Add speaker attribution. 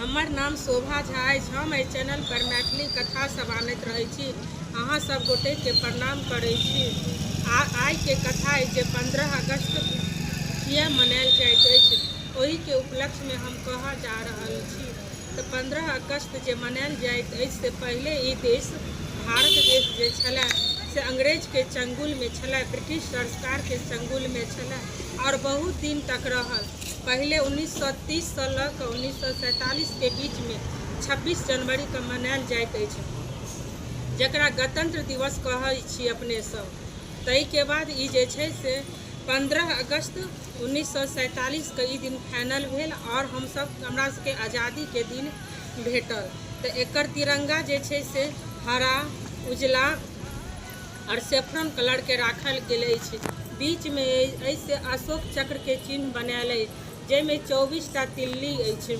Speaker 1: हमर नाम शोभा झा अछि। हम एहि चैनल पर मैथिली कथा सब आनैत रहै छी। अहाँ सब गोटेके प्रणाम करै छी। आ आइके कथा अछि जे 15 अगस्त किए मनायल जाइत अछि, ओहिके उपलक्ष्यमे हम कहऽ जा रहल छी। तऽ 15 अगस्त जे मनायल जाइत अछि से पहिले ई देश भारत देश जे छलए से अंग्रेजके चंगुलमे छलए, ब्रिटिश सरकारके चंगुलमे छलए आओर बहुत दिन तक रहल। पहिले 1930सँ लऽ कऽ 1947के बीचमे 26 जनवरीके मनायल जाइत अछि, जकरा गणतंत्र दिवस कहै छी अपने सब। ताहिके बाद ई जे छै से 15 अगस्त 1947के ई दिन फाइनल भेल आओर हमसब हमरा सबके आजादीके दिन भेटल। तऽ एकर तिरंगा जे छै से हरा, उजला आओर सेफ्रन कलरके राखल गेल अछि। बीचमे एहिसँ अशोक चक्रके चिन्ह बनायल अछि, जाहिमे 24टा तिल्ली अछि।